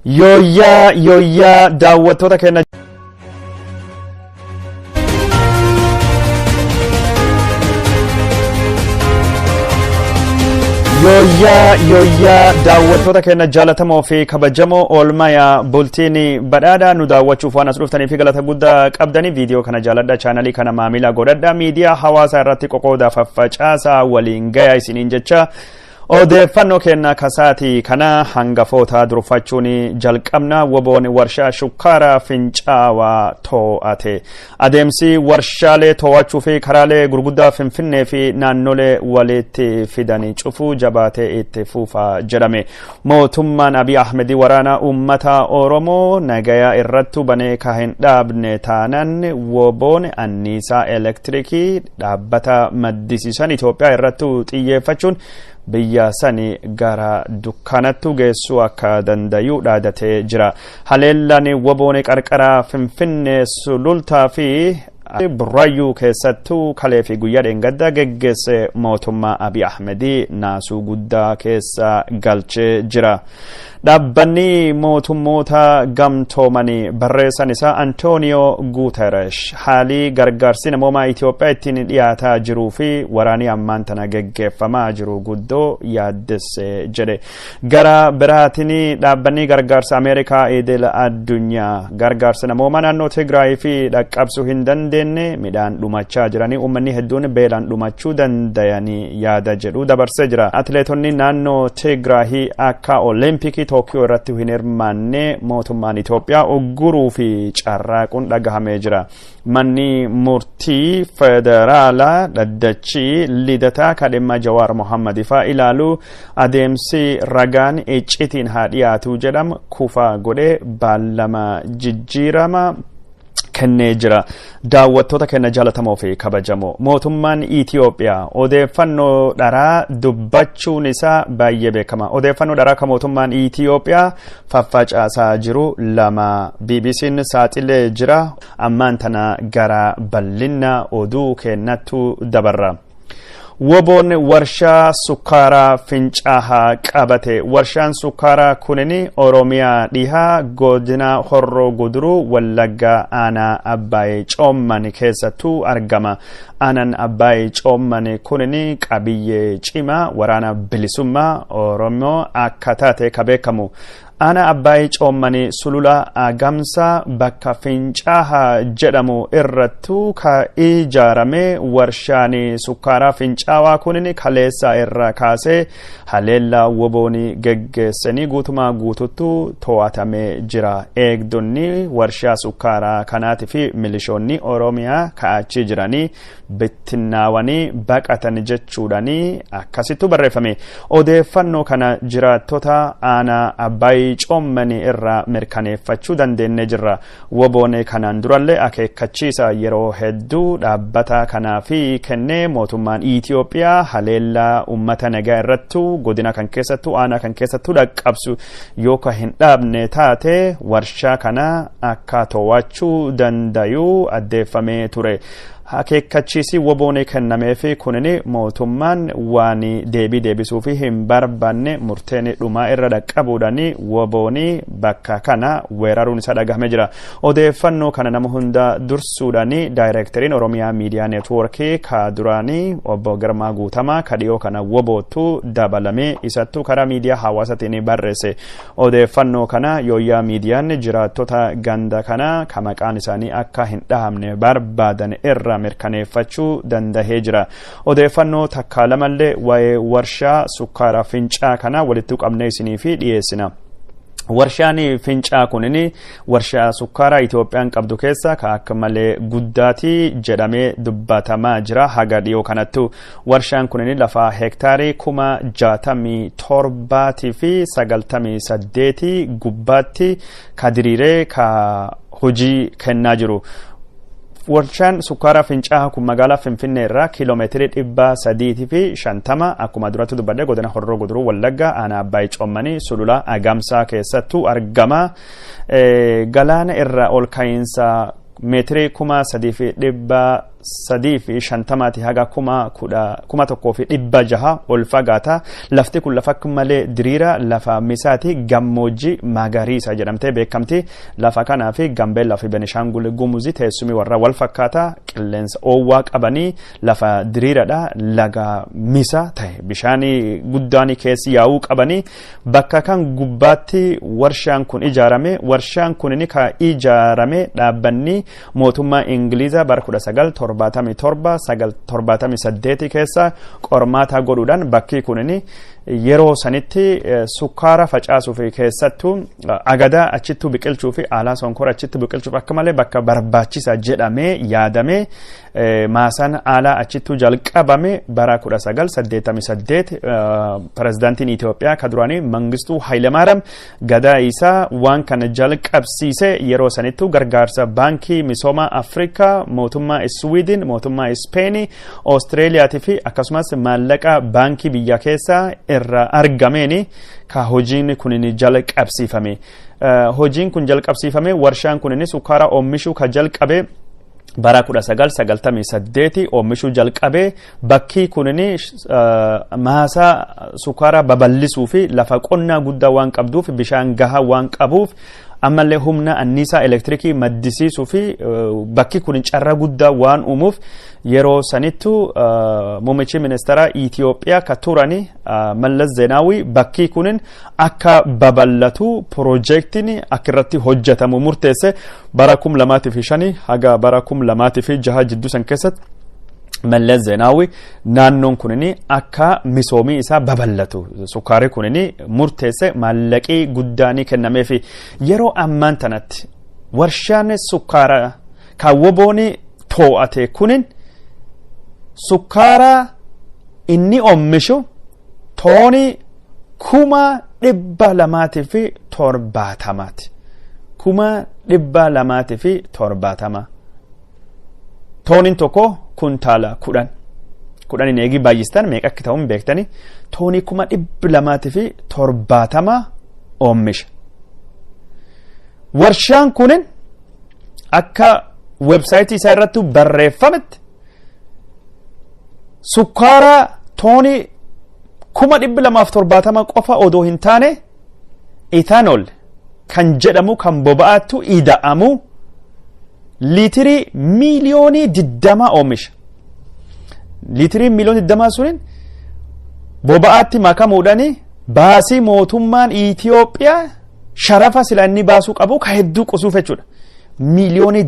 Yooyyaa yooyyaa daawwattoota keenya. Yooyyaa yooyyaa daawwattoota keenya jaalatamoo fi kabajamoo oolmaya bultiin badhaadhaa nu daawwachuuf waan as dhuftanii fi galata guddaa qabdanii viidiyoo kana jaaladha chaanalii kana maamila godhadha miidiyaa hawaasaa irratti qoqoodaa faffacaasaa waliin gaya isiniin jecha Odeeffannoo keenna kasaati kana hangafoota durfachuun jalqabna. Woboon warshaa shukkaara Fincaawaa too'ate. Adeemsi warshaalee too'achuu fi karaalee gurguddaa Finfinnee fi naannolee walitti fidanii cufuu jabaatee itti fufa jedhame. Mootummaan Abiy Ahmed waraana uummata Oromoo nagaya irrattu banee ka hin dhaabne taanan woboon anniisaa elektirikii dhaabbata maddisiisan Itoophiyaa irrattu xiyyeeffachuun biyya sani gara dukkanattu geessuu akka dandayu dhaadatee jira. Haleellaan woboon qarqara Finfinnee Sulultaa fi Burraayyuu keessattuu kalee fi guyyaa dheengaddaa geggeesse mootummaa Abiy Ahmedii naasuu guddaa keessa galchee jira. Dhaabbanni mootummoota gamtoomanii barreessan isaa Antooniyoo Guuteresh haalii gargaarsi namoomaa Itoophiyaa ittiin dhiyaataa jiruu fi waraanii ammaan tana geggeeffamaa jiru guddoo yaaddesse jedhe. Gara biraatiin dhaabbanni gargaarsa Ameerikaa idil addunyaa gargaarsa namoomaa naannoo Tigraay fi dhaqqabsuu hin dandeenye midhaan dhumachaa jiranii uummanni hedduun beelaan dhumachuu dandayanii yaada jedhu dabarsee jira. Atileetonni naannoo Tigraay akka Olimpikii Tookiyoo irratti hin hirmaanne mootummaan Itoophiyaa ugguruu fi carraaquun dhagahamee jira. Manni murtii federaalaa dhaddachi Lidataa ka dhimma Jawaar Mohammad ifaa ilaalu adeemsi ragaan iccitiin haa dhiyaatu jedhamu kufaa godhee baallama jijjiirama kennee jira. Daawwattoota keenya jaalatamoo fi kabajamoo mootummaan Itoophiyaa odeeffannoo dharaa dubbachuun isaa baay'ee beekama. Odeeffannoo dharaa kan mootummaan Itoophiyaa faffacaasaa jiru lama BBC'n saaxilee jira. Ammaan tana gara bal'ina oduu keenyattu dabarra. Woboon warshaa sukkaaraa Fincaahaa qabate. Warshaan sukkaaraa kunin Oromiyaa dhihaa godina Horroo Guduruu Wallaggaa aanaa Abbaayee Coomman keessattuu argama. Aanaan Abbaayee Coomman kunin qabiyyee cimaa waraana bilisummaa Oromoo akka taate ka beekamu. Aanaa Abbaayee Coommanii sulula Agamsaa bakka Fincaahaa jedhamu irrattu ka ijaarame warshaan sukkaaraa Fincaawaa kunin kaleessa irraa kaasee haleellaa woboon geggeessanii guutumaa guututtu to'atamee jira. Eegdonni warshaa sukkaaraa kanaatii fi milishoonni Oromiyaa ka'achii jiranii bittinnaawanii baqatan jechuudhaan akkasittu barreeffame. Odeeffannoo kana jiraattota aanaa Abbaayii Coommanii irraa mirkaneeffachuu dandeenye jirra. Woboon kanaan durallee akeekkachiisa yeroo hedduu dhaabbata kanaa fi kennee mootummaan Itoophiyaa haleellaa uummata nagaa irrattu godina kan keessattuu aanaa kan keessattuu dhaqqabsu yoo ka hin dhaabne taate warshaa kana akka to'achuu dandayu addeeffamee ture. Akeekkachiisi woboon kennameefi kunin mootummaan waan deebii deebisuufi hin barbaanne murteen dhumaa irra dhaqqabuudhaan woboon bakka kana weeraruun isaa dhagahamee jira. Odeeffannoo kana nama hunda dursuudhaan daayireekteriin Oromiyaa Miidiyaa Neetwoorkii ka duraanii obbo Girmaa Guutamaa ka dhiyoo kana woboottu dabalamee isattuu karaa miidiyaa hawaasaatiin barreesse. Odeeffannoo kana Yooyyaa Miidiyaan jiraattota ganda kana ka maqaan isaanii akka hin dhahamne barbaadan irraa mirkaneeffachuu dandahee jira. Odeeffannoo takkaa lamallee waa'ee warshaa sukkaara Fincaa kana walitti qabnee isinii fi dhiyeessina. Warshaan Fincaa kunin warshaa sukkaaraa Itoophiyaan qabdu keessa ka akka malee guddaati jedhamee dubbatamaa jira haga dhiyoo kanattu. Warshaan kunin lafa heektaarii 67,098 gubbaatti ka diriiree ka hojii kennaa jiru. Warshaan sukkaaraa Fincaahaa kun magaalaa Finfinnee irraa kiiloomeetirii 350 akkuma duratti dubbadhe godina Horroo Guduruu Wallaggaa aanaa Abbaayii Coommanii sulula Agamsaa keessattuu argama. Galaana irraa ol ka'iinsa meetirii 350ti haga 11,600 ol fagaata. Lafti kun lafa akka malee diriira, lafa misaati, gammoojjii magariisa jedhamtee beekamti. Lafa kanaa fi Gambeellaa fi Benishaangul Gumuzi teessumi warra wal fakkaata, qilleensa oowwaa qabanii, lafa diriiradha, laga misa ta'e bishaanii guddaan keessi yaa'uu qabanii. Bakka kan gubbaatti warshaan kun ijaarame. Warshaan kun ka ijaarame dhaabbanni mootummaa Ingilizaa bara 1977 78 keessa qormaata godhuudhaan, bakki kun yeroo sanitti sukkaara facaasuu fi keessattuu agadaa achittuu biqilchuu fi aalaa sonkora achittuu biqilchuuf akka malee bakka barbaachisa jedhamee yaadamee, maasaan aalaa achittuu jalqabame. Bara 1988 pirezidaantiin Itoophiyaa ka duraanii Mangistuu Hayilemaariyaam gadaa isaa waan kana jalqabsiise. Yeroo sanittuu gargaarsa Baankii Misooma Afrikaa, mootummaa Swiidin, mootummaa Ispeenii, Oostreeliyaatii fi akkasumas maallaqa baankii biyya keessaa irraa argameeni ka hojiin kun jalqabsiifame. Hojiin kun jalqabsiifame, warshaan kun sukkaara oomishuu ka jalqabe bara 1998 oomishuu jalqabe. Bakki kunin maasaa sukkaara babal'isuu fi lafa qonnaa guddaa waan qabduuf, bishaan gahaa waan qabuuf, ammallee humna anniisaa elektirikii maddisiisuu fi bakki kun carraa guddaa waan uumuuf, yeroo sanittu muummichi ministeera Itoophiyaa ka turani Mallas Zeenaawii bakki kunin akka babal'atu, piroojeektiin akka irratti hojjetamu murteesse. Bara 2005 haga bara 2006 jidduu san keessatti Mallas Zeenaawii naannoon kunin akka misoomii isaa babal'atu sukkaarri kunin murteesse, maallaqii guddaanii kennameefi. Yeroo ammaan tanatti warshaan sukkaaraa kan WBOn to'ate kunin sukkaara inni oomishu toonii 270,000ti. 270,000. Tooniin tokko kuntaala 10. 10n eegii baay'istan meeqa akka ta'u beektani. Toonii 270,000 oomisha. Warshaan kunin akka websaayitii isaa irratti barreeffametti sukkaara toonii 270,000 qofa odoo hin taane, ethanol kan jedhamu, kan boba'aattu ida'amu, liitirii 20 miiliyoonii oomisha. Liitirii 20 miiliyoonii suniin boba'aatti makamuudhaan baasii mootummaan Itoophiyaa sharafa sila inni baasuu qabu ka hedduu qusuuf jechuudha. 20 miiliyoonii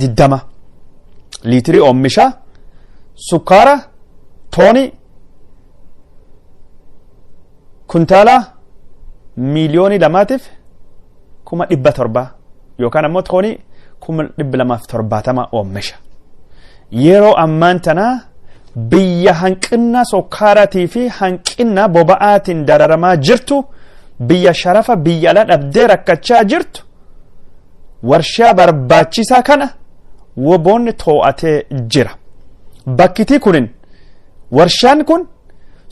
liitirii oomisha sukkaara toonii kuntaala 2,700,000 yookaan ammoo toonii 270,000 oomisha. Yeroo ammaan tanaa biyya hanqina sukkaaraatii fi hanqina boba'aatiin dararamaa jirtu, biyya sharafa biyya alaa dhabdee rakkachaa jirtu, warshaa barbaachisaa kana WBOn to'atee jira. Bakkitii kunin warshaan kun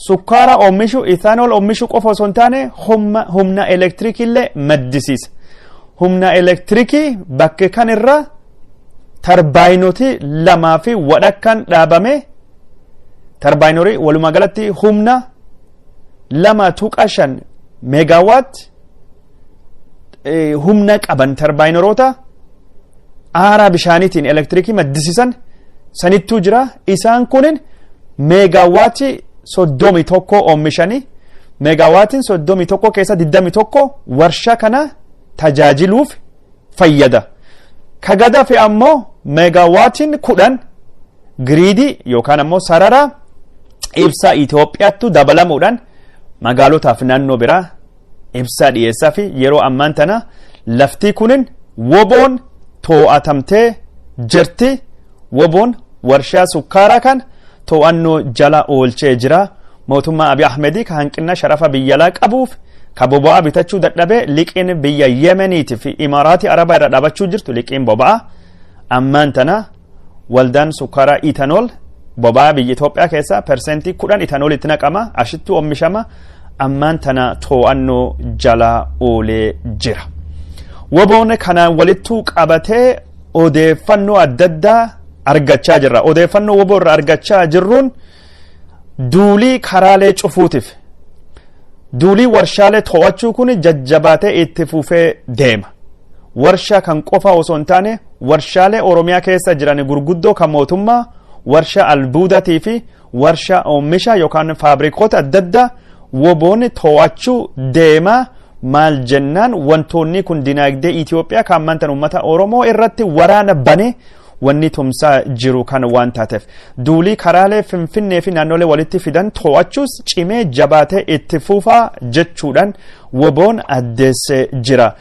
sukkaara oomishu, ethanol oomishuu qofa osoo hin taane, humna elektirikii illee maddisiisa. Humna elektirikii bakka kan irra tarbaayinotii 2.5n dhaabame, tarbaayinorii walumaa galatti humna 2.5 meegaawaat humna qaban, tarbaayinoroota aaraa bishaaniitiin elektirikii maddisiisan sanittuu jira. Isaan kunin meegaawaatii 31 oomishanii, meegaawaatiin 31 keessa 21 warshaa kana tajaajiluuf fayyada. Ka gadafe ammoo meegaawaatiin 10 giriidii yookaan ammoo sarara ibsaa Itoophiyaattu dabalamuudhaan magaalotaaf naannoo biraa ibsaa dhiyeessaa fi yeroo ammaan tana laftii kunin WBOn to'atamtee jirti. WBOn warshaa sukkaaraa kan to'annoo jala oolchee jira. Mootummaa Abiy Ahmedii ka hanqina sharafa biyyalaa qabuuf, ka boba'aa bitachuu dadhabee, liqiin biyya Yemeniitii fi Imaaraatii Arabaa irra dhaabachuu jirtu, liqiin boba'aa ammaan tana waldaan sukkaaraa ethanol boba'aa biyya Itoophiyaa keessaa 10% ethanolitti naqama, ashittuu oomishama, ammaan tana to'annoo jala oolee jira. WBOn kanaan walittuu qabatee odeeffannoo adda addaa argachaa jirra. Odeeffannoo woboo irraa argachaa jirruun duulii karaalee cufuutiif duulii warshaalee to'achuu kun jajjabaatee itti fufee deema. Warshaa kan qofa osoo hin taane warshaalee Oromiyaa keessa jiran gurguddoo kan mootummaa, warshaa albuudatii fi warshaa oomisha yookaan faabrikoota adda addaa woboon to'achuu deema. Maal jennaan wantoonni kun dinaagdee Itoophiyaa kan ammantan uummata Oromoo irratti waraana bane wanni tumsaa jiru kan waan taateef duulii karaalee Finfinnee fi naannolee walitti fidan to'achuus cimee jabaatee itti fufaa jechuudhaan woboon addeessee jira.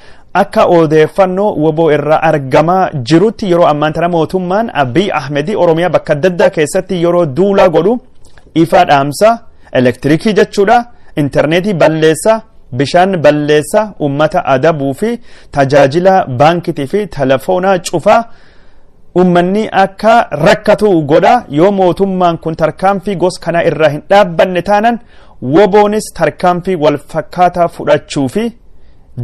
Akka odeeffannoo woboo irraa argamaa jirutti yeroo ammaan tana mootummaan Abiy Ahmedii Oromiyaa bakka adda addaa keessatti yeroo duulaa godhu ifa dhaamsa, elektirikii jechuudha, intarneetii balleessa, bishaan balleessa, ummata adabuu fi tajaajila baankitii fi telefoonaa cufaa ummanni akka rakkatu godha. Yoo mootummaan kun tarkaanfii gos kana irraa hin dhaabbanne taanan woboonis tarkaanfii wal fakkaataa fudhachuu fi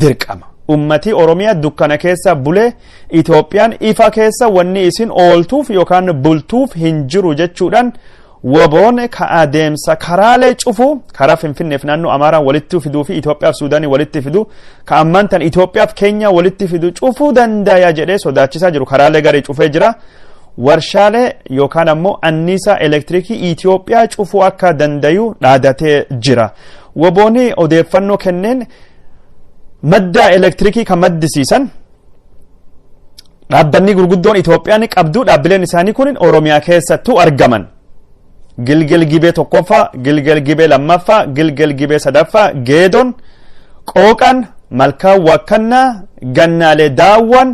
dirqama. Ummati Oromiyaa dukkana keessa bulee Itoophiyaan ifa keessa wanni isin ooltuuf yookaan bultuuf hin jiru jechuudhaan woboon ka adeemsa karaalee cufu karaa Finfinneef naannoo Amaaraa walitti fiduu fi Itoophiyaaf Suudaanii walitti fidu ka ammaan tan Itoophiyaaf Keenyaa walitti fidu cufuu dandaya jedhee sodaachisaa jiru karaalee garii cufee jira. Warshaalee yookaan ammoo anniisaa elektirikii Itoophiyaa cufuu akka dandayu dhaadatee jira. Woboon odeeffannoo kenneen madda elektirikii kan maddisiisan dhaabbanni gurguddoon Itoophiyaan qabdu dhaabbileen isaanii kun Oromiyaa keessattuu argaman. Gilgel Gibee tokkoffaa, Gilgel Gibee lammaffaa, Gilgel Gibee sadaffaa, Geedon, Qooqan, Malkaa Wakkannaa, Gannaalee Daawwan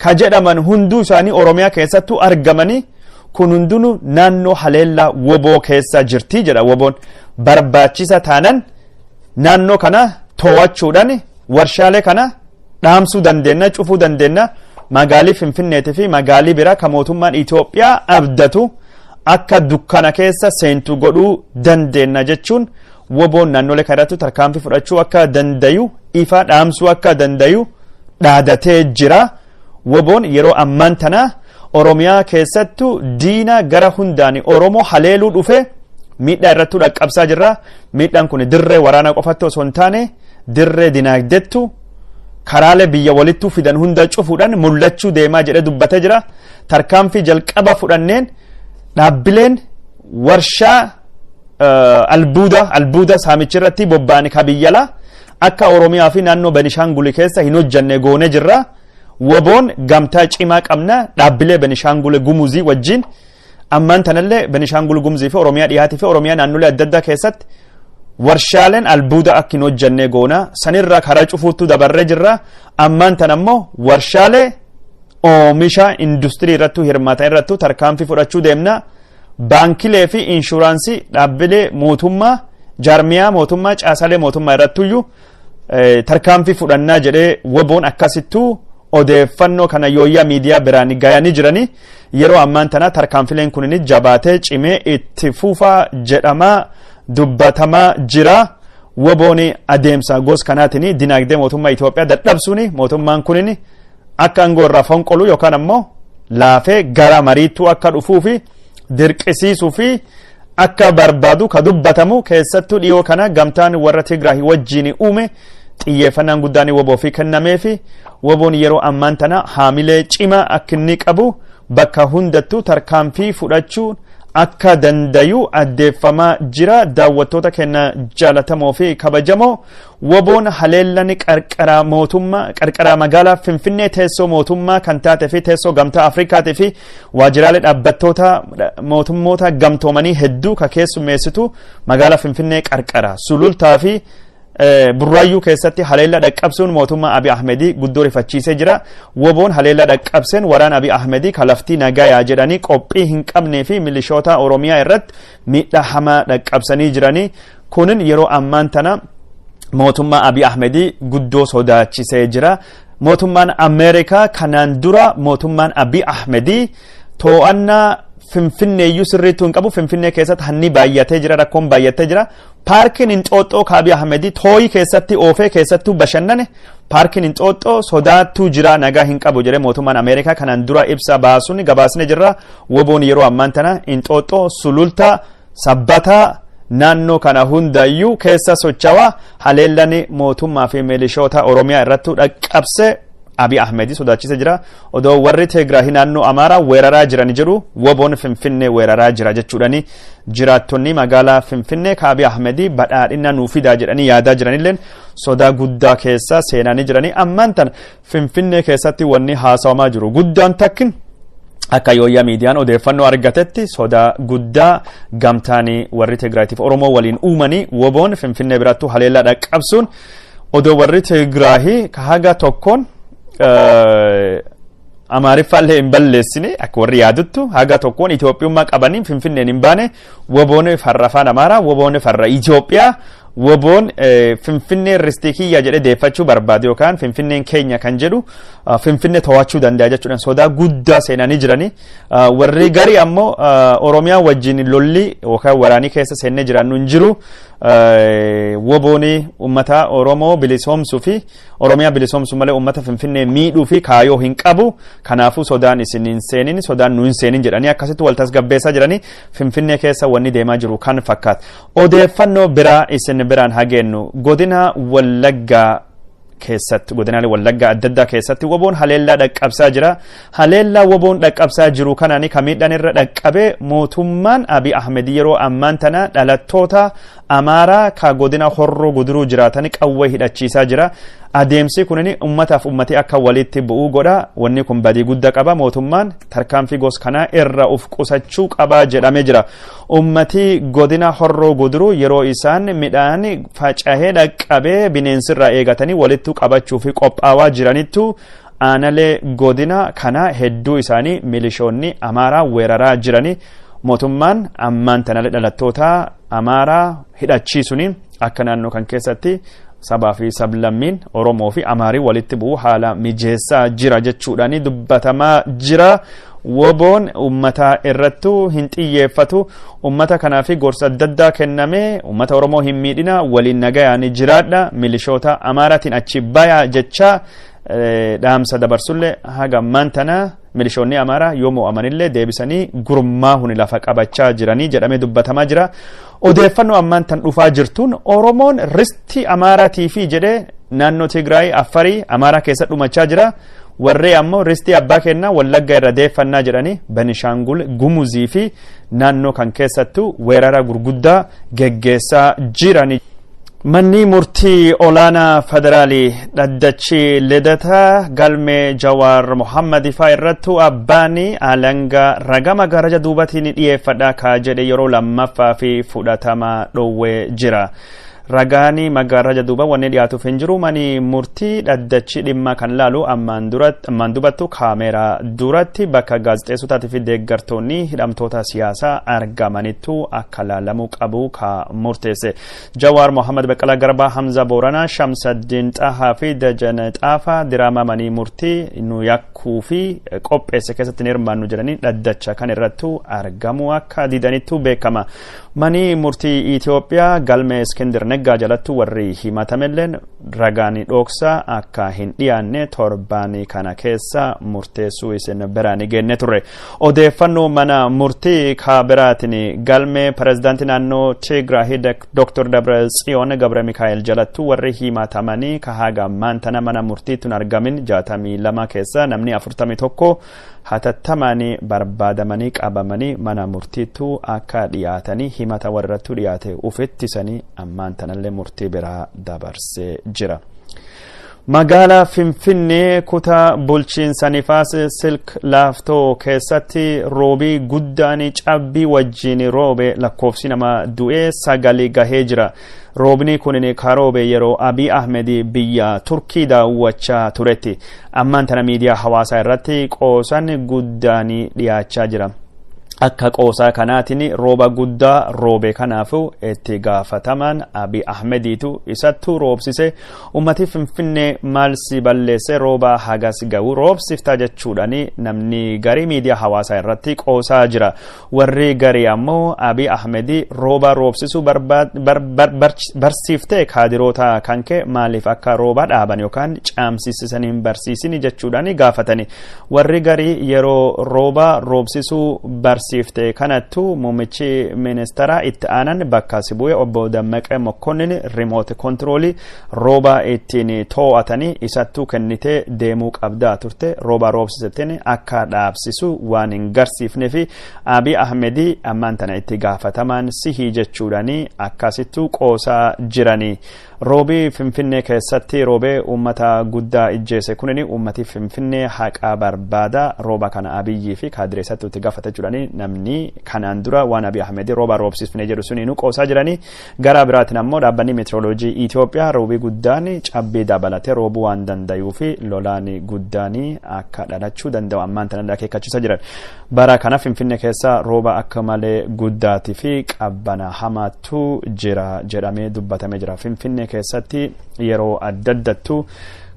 ka jedhaman hunduu isaanii Oromiyaa keessattuu argamanii kun hundinuu naannoo haleellaa woboo keessa jirti jedha woboon. Barbaachisa taanan naannoo kana to'achuudhaan warshaalee kana dhaamsuu dandeenya, cufuu dandeenya. Magaalii Finfinneetii fi magaalii biraa kan mootummaan Itoophiyaa abdatu akka dukkana keessa seentu godhuu dandeenya jechuun woboon naannolee kanarratti tarkaanfii fudhachuu akka dandayu ifa dhaamsuu akka dandayu dhaadatee jira. Woboon yeroo ammaan tana Oromiyaa keessattuu diina gara hundaan Oromoo haleeluu dhufe miidhaa irrattuu dhaqqabsaa jirra. Miidhaan kun dirree waraanaa qofatti osoo hin taane dirree dinaagdettu karaalee biyya walittuu fidan hunda cufuudhaan mul'achuu deemaa jedhee dubbatee jira. Tarkaanfii jalqaba fudhanneen dhaabbileen warshaa albuuda saamichi irratti bobba'an ka biyyalaa akka Oromiyaa fi naannoo Benishaangul keessa hin hojjanne goone jirra. Woboon gamtaa cimaa qabna dhaabbilee Benishaangul Gumuzii wajjin ammaan tanallee Benishaangul Gumuzii fi Oromiyaa dhiyaatii fi Oromiyaa naannolee adda addaa keessatti warshaaleen albuuda akka hin hojjanne goona sanirraa karaa cufuuttu dabarree jirra. Ammaan tan ammoo warshaalee oomisha industirii irrattuu hirmaatan irrattuu tarkaanfii fudhachuu deemna. Baankilee fi inshuraansii dhaabbilee mootummaa jaarmiyaa mootummaa caasalee mootummaa irrattuyyuu tarkaanfii fudhannaa jedhee woboon akkasittuu odeeffannoo kana yooyyaa miidiyaa biraan gayanii jiranii yeroo ammaan tana tarkaanfileen kunin jabaatee cimee itti fufaa jedhamaa dubbatamaa jira. Woboon adeemsa gos kanaatiin dinaagdee mootummaa Itoophiyaa dadhabsuun mootummaan kunin akka aangoo irraa fonqolu yookaan ammoo laafee gara mariittuu akka dhufuu fi dirqisiisuu fi akka barbaadu ka dubbatamu keessattuu dhiyoo kana gamtaan warra Tigraay wajjin uume xiyyeeffannaan guddaan woboo fi kennamee fi woboon yeroo ammaan tana haamilee cimaa akka inni qabu bakka hundattuu tarkaanfii fudhachuu akka dandayu addeeffamaa jira. Daawwattoota keenya jaalatamoo fi kabajamoo woboon haleellan qarqara mootummaa qarqara magaalaa Finfinnee teessoo mootummaa kan taate fi teessoo gamtaa Afrikaatii fi waajjiraalee dhaabbattoota mootummoota gamtoomanii hedduu ka keessummeessitu magaalaa Finfinnee qarqara Sulultaa fi Burraayyuu keessatti haleella dhaqqabsuun mootummaa Abiy Ahmedii guddoo rifachiisee jira. Woboon haleella dhaqqabseen waraana Abiy Ahmedii kalaftii nagayaa jedhanii qophii hin qabnee fi milishoota Oromiyaa irratti miidhaa hamaa dhaqqabsanii jiranii. Kunin yeroo ammaan tana mootummaa Abiy Ahmedii guddoo sodaachisee jira. Mootummaan Ameerikaa kanaan dura mootummaan Abiy Ahmedii to'annaa Finfinneeyyuu sirriittuu hin qabu. Finfinnee keessatti hanni baay'atee jira, rakkoon baay'atee jira. Paarkiin Inxooxxoo Abiy Ahmedii tooyii keessatti oofee keessattuu bashannane, paarkiin Inxooxxoo sodaattuu jira, nagaa hin qabu jedhee mootummaan Ameerikaa kanaan dura ibsa baasuun gabaasne jirra. Woboon yeroo ammaan tana Inxooxxoo, Sulultaa, Sabbataa, naannoo kana hundayyuu keessa sochawaa haleellan mootummaa fi milishoota Oromiyaa irratti dhaqqabse Abiy Ahmedii sodaachise jira. Odoo warri Tigraay naannoo Amaaraa weeraraa jiran jedhu, woboon Finfinnee weeraraa jira jechuudhani jiraattonni magaalaa Finfinnee ka Abiy Ahmedii badhaadhina nuu fidaa jedhanii yaadaa jiranilleen sodaa guddaa keessa seenanii jiranii. Ammaan tana Finfinnee keessatti wanni haasawamaa jiru guddaan takkin, akka Yooyyaa Miidiyaan odeeffannoo argatetti, sodaa guddaa gamtaanii warri Tigraayitiif Oromoo waliin uumanii woboon Finfinnee birattuu haleellaa dhaqqabsuun, odoo warri Tigraahii ka haga tokkoon Amaariffaallee hin balleessine, akka warri yaaduttu haga tokkoon Itoophiyummaa qabanii Finfinneen hin baane, woboon farra afaan Amaaraa, woboon farra Itoophiyaa, woboon Finfinnee ristii kiyya jedhee deeffachuu barbaadu yookaan Finfinneen keenya kan jedhu Finfinnee to'achuu danda'a jechuudhaan sodaa guddaa seenanii jiranii. Warri garii ammoo Oromiyaa wajjin lolli yookaan waraanii keessa seennee jiraannu hin jiru. Woboon uummata Oromoo bilisoomsuu fi Oromiyaa bilisoomsuu malee uummata Finfinnee miidhuu fi kaayoo hin qabu. Kanaafuu sodaan isin hin seenin, sodaan nu hin seenin jedhanii akkasitti wal tasgabbeessaa jiranii. Finfinnee keessa wanni deemaa jiru kan fakkaata. Odeeffannoo biraa isin biraan hageennu, godina Wallaggaa keessatti, godinaalee Wallaggaa adda addaa keessatti woboon haleellaa dhaqqabsaa jira. Haleellaa woboon dhaqqabsaa jiru kanaan kan miidhaan irra dhaqqabee, mootummaan Abiy Ahmed yeroo ammaan tana dhalattoota Amaaraa ka godina Horroo Guduruu jiraatan qawwee hidhachiisaa jira. Adeemsi kunin ummataaf ummati akka walitti bu'uu godha. Wanni kun badii guddaa qaba. Mootummaan tarkaanfii gos kanaa irra uf qusachuu qaba jedhamee jira. Ummati godina Horroo Guduruu yeroo isaan midhaan facahee dhaqqabee bineensirraa eegatanii walitti qabachuu fi qophaawaa jiranittu, aanalee godina kana hedduu isaanii milishoonni Amaaraa weeraraa jiranii. Mootummaan ammaan tanalee dhalattoota Amaaraa hidhachiisuni akka naannoo kan keessatti sabaa fi sablammiin Oromoo fi Amaarii walitti bu'uu haala mijeessaa jira jechuudhaan dubbatamaa jira. Woboon ummata irrattu hin xiyyeeffatu. Ummata kanaaf gorsa adda addaa kenname, ummata Oromoo hin miidhina, waliin nagayaan jiraadha, milishoota Amaaraatiin achi bayaa jecha dhaamsa dabarsullee, haga ammaan tana milishoonni Amaaraa yoo mo'amanillee deebisanii gurmaahuni lafa qabachaa jiranii jedhamee dubbatamaa jira. Odeeffannoo ammaan tan dhufaa jirtuun, Oromoon ristii Amaaraatii fi jedhee naannoo Tigraay, Affarii, Amaaraa keessa dhumachaa jira. Warree ammoo ristii abbaa kennaa Wallagga irra deeffannaa jedhanii Benishaangul Gumuzii fi naannoo kan keessattuu weerara gurguddaa geggeessaa jirani. Manni murtii olaanaa federaalii dhaddachi Lidataa galmee Jawaar Mohammad faa irrattu abbaan alangaa ragaa garaja duubatiin dhiyeeffadha kaa jedhe yeroo lammaffaa fi fudhatama dhoowwee jira. Ragaan magaraja duuba wanni dhiyaatuuf hin jiru. Mani murtii dhaddachi dhimma kan laalu ammaan dubattu kaameeraa duratti bakka gaazexeessotaatii fi deeggartoonni hidhamtoota siyaasaa argamanittu akka laalamuu qabu ka murteesse. Jawaar Mohammad, Baqqalaa Garbaa, Hamza Booranaa, Shamsaddiin Xahaa fi Dajane Xaafaa diraamaa manii murtii nu yakkuu fi qopheesse keessatti ni hirmaannu jedhanii dhaddacha kan irrattu argamuu akka didanittu beekama. Manii murtii Itoophiyaa galmee Iskindir Neggaa jalattu warri himatamelleen ragaan dhoksaa akka hin dhiyaanne torbaan kana keessa murteessuu isin biraan geenne turre. Odeeffannoo mana murtii kaabiraatiin, galmee pirezidaantii naannoo Tigraay Dr. Dabra Tsiyoon Gabre Mikaa'el jalattu warri himatamanii ka haga ammaan tana mana murtiitti hin argamin 62 keessa namni 41 hatattamaan barbaadamanii qabamanii mana murtiittu akka dhiyaatanii himata warrattu dhiyaate ufittisanii ammaan tanallee murtii biraa dabarsee jira. Magaalaa Finfinnee kutaa bulchiinsa Nifaas Silk Laaftoo keessatti roobii guddaan cabbii wajjin roobe lakkoofsi nama du'ee 9 gahee jira. Roobni kun kan roobe yeroo Abiy Ahmed biyya Turkii daawwachaa turetti. Ammaan tana miidiyaa hawaasaa irratti qoosan guddaan dhiyaachaa jira. Akka qoosaa kanaatiin rooba guddaa roobe, kanaafu itti gaafatamaan Abiy Ahmediitu isattu roobsise, ummati Finfinnee maal si balleesse rooba hagas ga'u roobsifta jechuudhaan namni garii miidiyaa hawaasaa irratti qoosaa jira. Warri garii ammoo Abiy Ahmedii rooba roobsisuu barsiiftee kaadiroota kanke maaliif akka rooba dhaaban yookaan caamsisisan hin barsiisini jechuudhaan gaafatani. Warri garii yeroo rooba roobsisuu barsiifte kanattu muummichi ministeera itti aanan bakka si bu'e obbo Dammaqee Mokkonnin remote control rooba ittiin to'atanii isattuu kennitee deemuu qabdaa turte, rooba roobsisettiin akka dhaabsisu waan hin garsiifne fi Abiy Ahmedii ammaan tana itti gaafatamaan sihii jechuudhaan akkasittuu qoosaa jiranii. Roobii Finfinnee keessatti roobee uummata guddaa ijjeese kunini uummati Finfinnee haqaa barbaada, rooba kana Abiyyii fi kaadireessatti itti gaafata jechuudhaan namni kanaan dura waan Abiy Ahmed rooba roobsifne jedhu suni nu qoosaa jiranii. Gara biraatiin ammoo dhaabbanni meteoroloojii Itoophiyaa roobii guddaan cabbii dabalatee roobuu waan danda'uu fi lolaan guddaan akka dhalachuu danda'u ammaan tana akeekkachiisa jiran. Bara kana Finfinnee keessa rooba akka malee guddaatii fi qabbana hamaatu jira jedhamee dubbatamee jira. Finfinnee keessatti yeroo adda addattu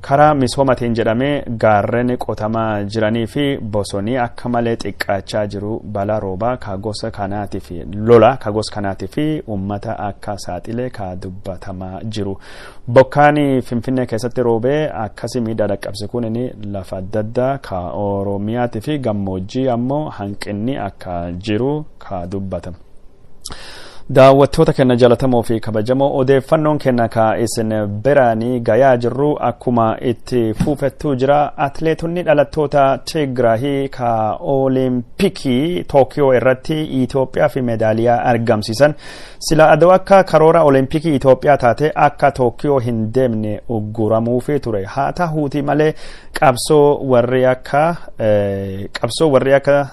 karaa misoomatiin jedhamee gaarreen qotamaa jiranii fi bosonii akka malee xiqqaachaa jiru balaa roobaa ka gosa kanaatii fi lola ka gosa kanaatii fi uummata akka saaxilee ka dubbatamaa jiru. Bokkaan Finfinnee keessatti roobee akkasii miidhaa dhaqqabse kun lafa adda addaa ka Oromiyaatii fi gammoojjii ammoo hanqinni akka jiru ka dubbatamu. Daawwattoota keenya jaallatamoo fi kabajamoo, odeeffannoon keenya ka isin biraanii gayaa jirru akkuma itti fuufettuu jira. Atleetonni dhalattoota Tigraahii ka Oolimpikii Tookiyoo irratti Itoophiyaa fi meedaaliyaa argamsiisan sila adoo akka karoora Oolimpikii Itoophiyaa taate akka Tookiyoo hin deemne ugguramuufi ture. Haa ta'uuti malee qabsoo warri akka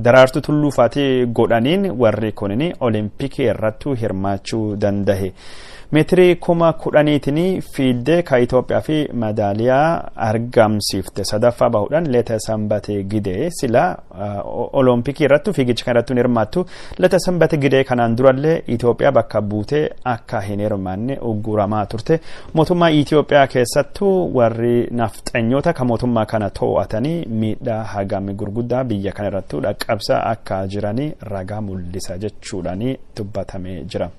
Daraartuu Tulluufaati godhaniin warri kunin Oolimpikii irrattuu hirmaachuu danda'e. Meetirii 10,000tiin fiiddee ka Itoophiyaa fi madaaliyaa argamsiifte sadaffaa bahuudhaan Leeta Sanbatee Gidee sila Olompikii irrattu fiigicha kan irrattuu hin hirmaattu. Leeta Sanbatee Gidee kanaan durallee Itoophiyaa bakka buutee akka hin hirmaanne ugguramaa turte. Mootummaa Itoophiyaa keessattuu warri nafxanyoota ka mootummaa kana to'atanii miidhaa hagami gurguddaa biyya kana irrattuu dhaqqabsaa akka jiranii ragaa mul'isa jechuudhaan dubbatamee jira.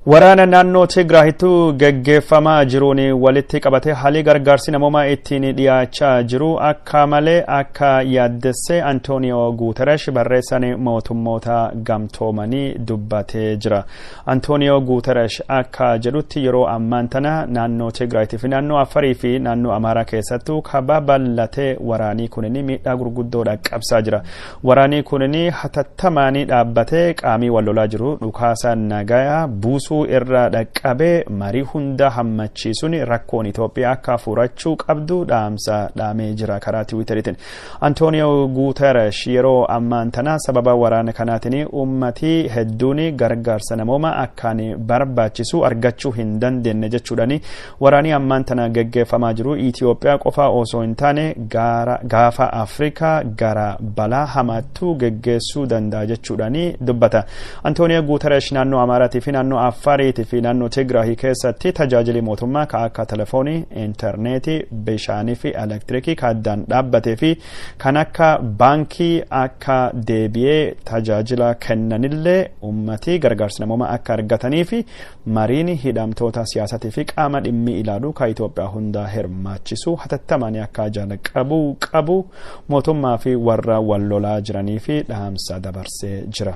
Waraana naannoo Tigraahittu geggeeffamaa jiruun walitti qabatee haalli gargaarsi namoomaa ittiin dhiyaachaa jiru akka malee akka yaaddesse Antooniyoo Guuteresh barreessaan mootummoota gamtoomanii dubbatee jira. Antooniyoo Guuteresh akka jedhutti, yeroo ammaan tana naannoo Tigraahitii fi naannoo Afarii fi naannoo Amaaraa keessattuu kababal'atee waraanii kunin miidhaa gurguddoo dhaqqabsaa jira. Waraanii kunin hatattamaanii dhaabbatee qaamii wal lolaa jiru dhukaasa nagayaa buusuu irra dhaqqabee marii hunda hammachiisuun rakkoon Itoophiyaa akka furachuu qabdu dhaamsa dhaamee jira karaa Tiwiiteriitiin. Antooniyoo Guuteresh yeroo ammaan tana sababa waraana kanaatiin uummatii hedduun gargaarsa namooma akkaan barbaachisu argachuu hin dandeenye jechuudhaan, waraanii ammaan tana geggeeffamaa jiru Itoophiyaa qofa osoo hin taane gaafa Afrikaa gara balaa hamaattuu geggeessuu danda'a jechuudhaan dubbata. Antooniyoo Guuteresh naannoo Amaaraatii fi naannoo Affaariitii fi naannoo Tigraahii keessatti tajaajilli mootummaa ka akka telefoonii, intarneetii, bishaanii fi elektirikii ka addaan dhaabbatee fi kan akka baankii akka deebi'ee tajaajila kennanillee uummatii gargaarsa namooma akka argatanii fi mariin hidhamtoota siyaasatii fi qaama dhimmi ilaalu ka Itoophiyaa hunda hirmaachisu hatattamaan akka jalqabuu qabu mootummaa fi warra wal lolaa jiranii fi dhaamsa dabarsee jira.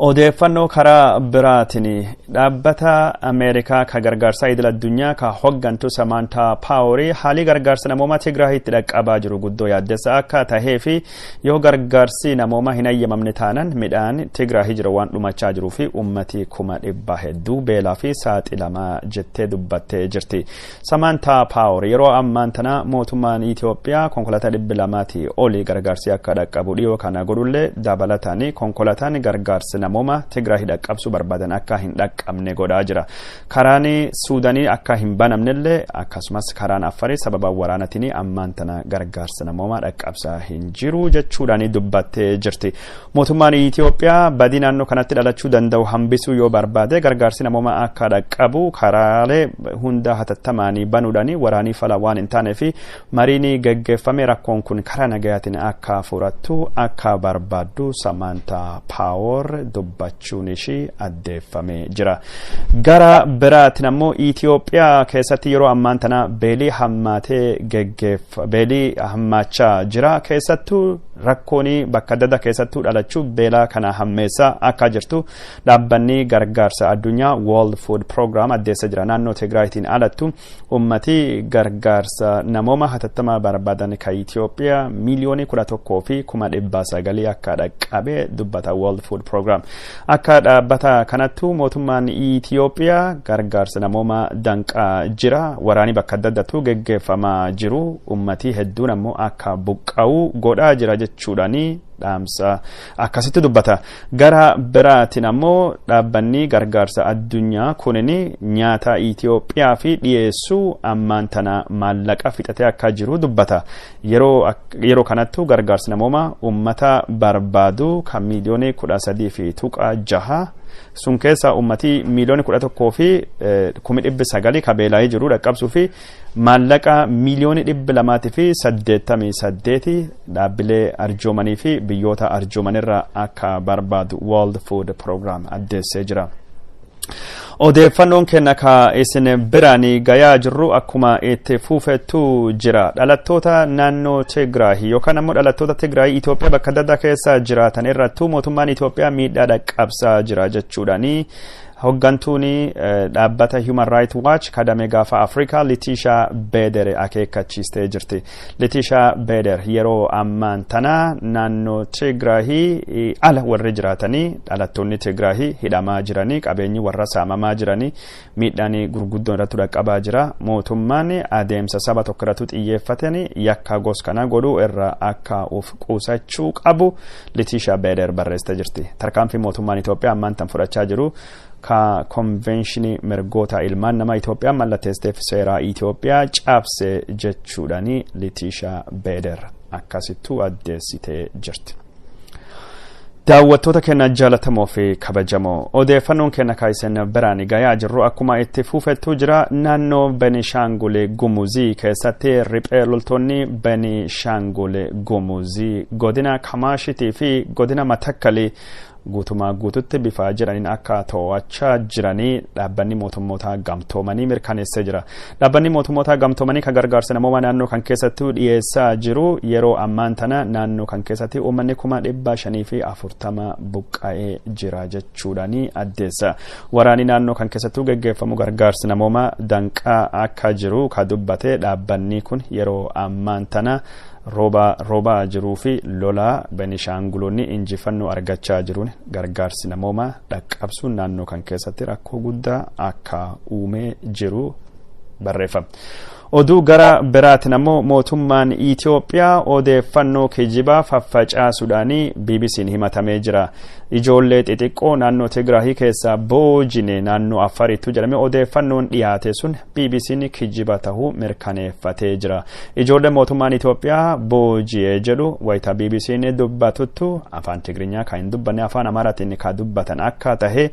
Odeeffannoo karaa biraatiin, dhaabbata Ameerikaa ka gargaarsa idil addunyaa ka hoggantu Samaantaa Paaworii haalli gargaarsa namoomaa Tigraahitti dhaqqabaa jiru guddoo yaaddessa akka tahee fi yoo gargaarsi namoomaa hin ayyamamne taanan midhaan Tigraahii jira waan dhumachaa jiruu fi ummati 100,000 hedduu beelaa fi saaxilamaa jettee dubbattee jirti. Samaantaa Paawor yeroo ammaan tana mootummaan Itoophiyaa konkolaataa 200 olii gargaarsi akka dhaqqabu dhiyoo kana godhullee dabalataan konkolaataan Gargaarsi namooma Tigraay dhaqqabsuu barbaadan akka hin dhaqqabne godhaa jira. Karaan Suudaanii akka hin banamnellee, akkasumas karaan Affarii sababa waraanatiin ammaan tana gargaarsa namoomaa dhaqqabsaa hin jiru jechuudhaan dubbattee jirti. Mootummaan Itoophiyaa badii naannoo kanatti dhalachuu danda'u hambisuu yoo barbaade, gargaarsi namoomaa akka dhaqqabu karaalee hunda hatattamaanii banuudhaan, waraanii fala waan hin taanee fi mariin geggeeffame rakkoon kun karaa nagayaatiin akka furattu akka barbaaddu Samaantaa Paawoor dubbachuun ishii addeeffamee jira. Gara biraatiin ammoo Itoophiyaa keessatti yeroo ammaan tana beelii hammaatee geggeeffa, beelii hammaachaa jira. Keessattuu rakkoon bakka adda addaa keessattuu dhalachuu beelaa kana hammeessaa akka jirtu dhaabbanni gargaarsa addunyaa World Food Program addeessa jira. Naannoo Tigraayitiin alattu ummati gargaarsa namooma hatattama barbaadan ka Itoophiyaa 11,900,000 akka dhaqqabe dubbata World Food Program. Akka dhaabbata kanattu mootummaan Itoophiyaa gargaarsa namooma danqaa jira. Waraani bakka adda addaatu geggeeffamaa jiru. Ummati hedduun ammoo akka buqqa'u godhaa jira jechuudhaani dhaamsa akkasitti dubbata. Gara biraatiin ammoo dhaabbanni gargaarsa addunyaa kunin nyaata Itoophiyaa fi dhiyeessuu ammaan tana maallaqa fixatee akka jiru dubbata. Yeroo kanattu gargaarsi namooma ummata barbaadu kan 13.6 miliyoonii sun keessa ummatii 11,900,000 ka beelaa'ee jiru dhaqqabsuu fi maallaqa 288,000,000 dhaabbilee arjoomanii fi biyyoota arjoomanirra akka barbaadu World Food Program addeessee jira. Odeeffannoon kenna ka isin biraan gayaa jirru akkuma itti fufettu jira. Dhalattoota naannoo Tigraay yookaan ammoo dhalattoota Tigraay Itoophiyaa bakka adda addaa keessa jiraatan irrattuu mootummaan Itoophiyaa miidhaa dhaqqabsaa jira jechuudhaani hoggantuun dhaabbata Human Rights Watch kadame gaafa Afrikaa Letitia Beder akeekkachiistee jirti. Letitia Beder yeroo ammaan tana naannoo Tigraahii ala warri jiraatanii, dhalattoonni Tigraahii hidhamaa jiranii, qabeenyi warra saamamaa jiranii, miidhaan gurguddoon irratti dhaqqabaa jira. Mootummaan adeemsa saba tokko irratti xiyyeeffateen yakka gos kana godhuu irra akka of qusachuu qabu Letitia Beder barreessitee jirti. Tarkaanfii mootummaan Itoophiyaa ammaan tan fudhachaa jiru ka konvenshinii mirgoota ilmaan nama Itoophiyaa mallatteesseef seeraa Itoophiyaa cabse jechuudhaani Letitia Beder akkasittuu addeessitee jirti. Daawwattoota keenya jaalatamoo fi kabajamoo, odeeffannoon keenya kaayisen biraan gayaa jirru akkuma itti fufettu jira. Naannoo Benishaangul Gumuzii keessatti riphee loltoonni Benishaangul Gumuzii godina Kamaashitii fi godina Matakkalii guutumaa guututti bifa jiraniin akka to'achaa jiranii dhaabbanni mootummoota gamtoomanii mirkaneessee jira. Dhaabbanni mootummoota gamtoomanii kan gargaarsa namooma naannoo kan keessatti dhiyeessaa jiru, yeroo ammaan tana naannoo kan keessatti uummanni 540,000 buqqa'ee jira jechuudhaani addeessa. Waraanni naannoo kan keessattuu geggeeffamu gargaarsi namooma danqaa akka jiru ka dubbate dhaabbanni kun, yeroo ammaan tana rooba roobaa jiruu fi lola Benishaanguloonni injifannoo argachaa jiruun gargaarsi namooma dhaqqabsuun naannoo kan keessatti rakkoo guddaa akka uumee jiru barreeffama. Oduu gara biraatiin ammoo mootummaan Itoophiyaa odeeffannoo kijibaa faffacaasuudhaan BBC'n himatamee jira. Ijoollee xixiqqoo naannoo Tigraahii keessaa boojine naannoo Affarittu jedhamee odeeffannoon dhiyaate sun BBC'n kijiba tahuu mirkaneeffatee jira. Ijoollee mootummaan Itoophiyaa booji'ee jedhu wayita BBC'n dubbatuttu afaan Tigiriinyaa kan hin dubbanne, afaan Amaaraatiin kan dubbatan akka tahe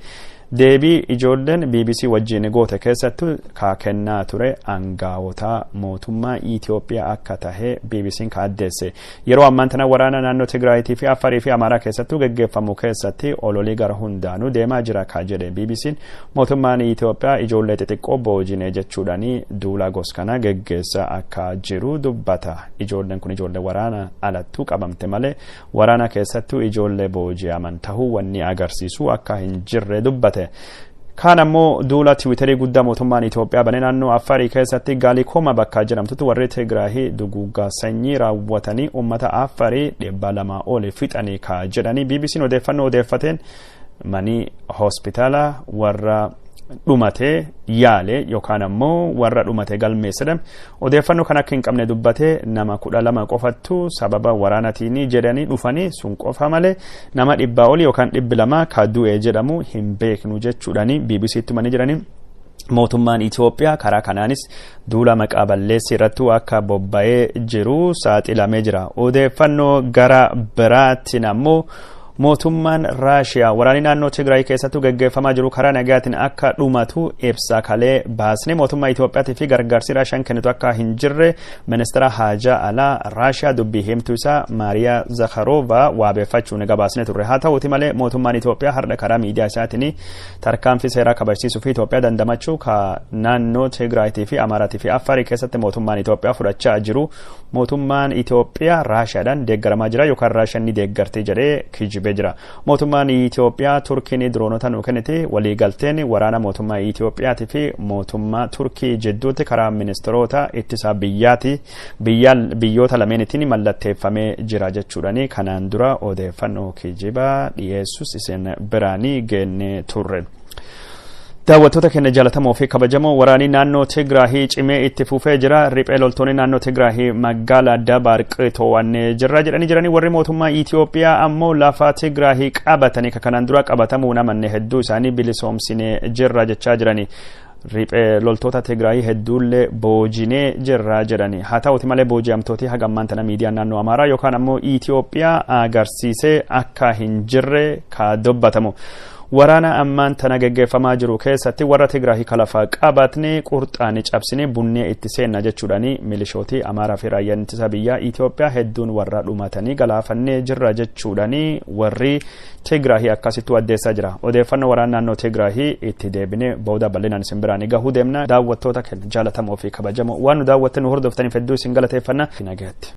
deebii ijoolleen BBC wajjin goote keessattu ka kennaa ture aangawoota mootummaa Itoophiyaa akka tahe BBC'n ka addeesse. Yeroo ammaan tana waraana naannoo Tigraayitii fi Affarii fi Amaaraa keessattuu geggeeffamu keessatti ololii gara hundaanuu deemaa jira ka jedhe BBC'n, mootummaan Itoophiyaa ijoollee xixiqqoo boojine jechuudhaan duula gos kana geggeessaa akka jiru dubbata. Ijoolleen kun ijoollee waraana alattuu qabamte malee waraana keessattuu ijoollee booji'aman tahuu wanni agarsiisu akka hin jirre dubbate. Kaan ammoo duula Tiwiiterii guddaa mootummaan Itoophiyaa banee naannoo Affarii keessatti Gaalikoma bakka jedhamtutti warri Tigraahii duguuggaa sanyii raawwatanii uummata Affarii 200 oli fixanii ka jedhanii BBC'n odeeffannoo odeeffateen manii hospitaala warra dhumate yaale yookaan ammoo warra dhumate galmeessedha. Odeeffannoo kan akka hin qabne dubbate nama 12 qofattu sababa waraanatiin jedhanii dhufanii sun qofa malee nama 100 oli yookaan 200 ka du'e jedhamu hin beeknu jechuudhaani BBCtti himanii jiranii. Mootummaan Itoophiyaa karaa kanaanis duula maqaa balleessi irratti akka bobba'ee jiru saaxilamee jira. Odeeffannoo gara biraatiin ammoo mootummaan Raashiyaa waraanni naannoo Tigraay keessattuu gaggeeffamaa jiru karaa nagaatiin akka dhumatu ibsa kalee baasne mootummaa Itoophiyaatii fi gargaarsi Raashiyaan kennitu akka hin jirre ministeera haajaa alaa Raashiyaa dubbii himtuu isaa Maariyaa Zakharova waabeeffachuun gabaasne turre. Haa ta'uuti malee mootummaan Itoophiyaa har'a karaa miidiyaa isaatiin tarkaanfii seeraa kabajsiisuu fi Itoophiyaa dandamachuu ka naannoo Tigraayitii fi Amaaraatii fi Affaarii keessatti mootummaan Itoophiyaa fudhachaa jiru mootummaan Itoophiyaa Raashiyaadhaan deeggaramaa jira yookaan Raashiyaan ni deeggarti jedhee kijibee jira. Mootummaan Itoophiyaa Turkiin diroonota nuu kennite waliigalteen waraana mootummaa Itoophiyaatii fi mootummaa Turkii jidduutti karaa ministeerota ittisa biyyaati biyyoota lameenitiin mallatteeffamee jira jechuudhaani kanaan dura odeeffannoo kijibaa dhiyeessus isin biraanii geenne turre. Daawwattoota keenya jaalatamoo fi kabajamoo waraanni naannoo Tigraahii cimee itti fufee jira. Riphee loltoonni naannoo Tigraahii magaalaa Dabaarq to'annee jirra jedhanii jiranii warri mootummaa Itoophiyaa ammoo lafa Tigraahii qabatanii ka kanaan dura qabatamuu namanne hedduu isaanii bilisoomsinee jirra jechaa jiranii. Riphee loltoota Tigraahii hedduullee boojinee jirra jedhanii. Haa ta'uti malee booji'amtooti haga ammaan tana miidiyaan naannoo Amaaraa yookaan ammoo Itoophiyaa agarsiisee akka hin jirre ka dubbatamu. Waraana ammaan tana geggeeffamaa jiru keessatti warra Tigraahii kalafa qabatne qurxaani cabsine bunnee itti seenna jechuudhaani milishootii Amaaraa fi raayyaan ittisa biyyaa Itoophiyaa hedduun warra dhumatanii galaafannee jirra jechuudhaani warri Tigraahii akkasittuu addeessaa jira. Odeeffannoo waraana naannoo Tigraahii itti deebinee booda bal'inaan isin biraan gahuu deemna. Daawwattoota keenya jaalatamoo fi kabajamoo waan nu daawwattan nu hordoftaniif hedduu isin galateeffanna. Nagaatti.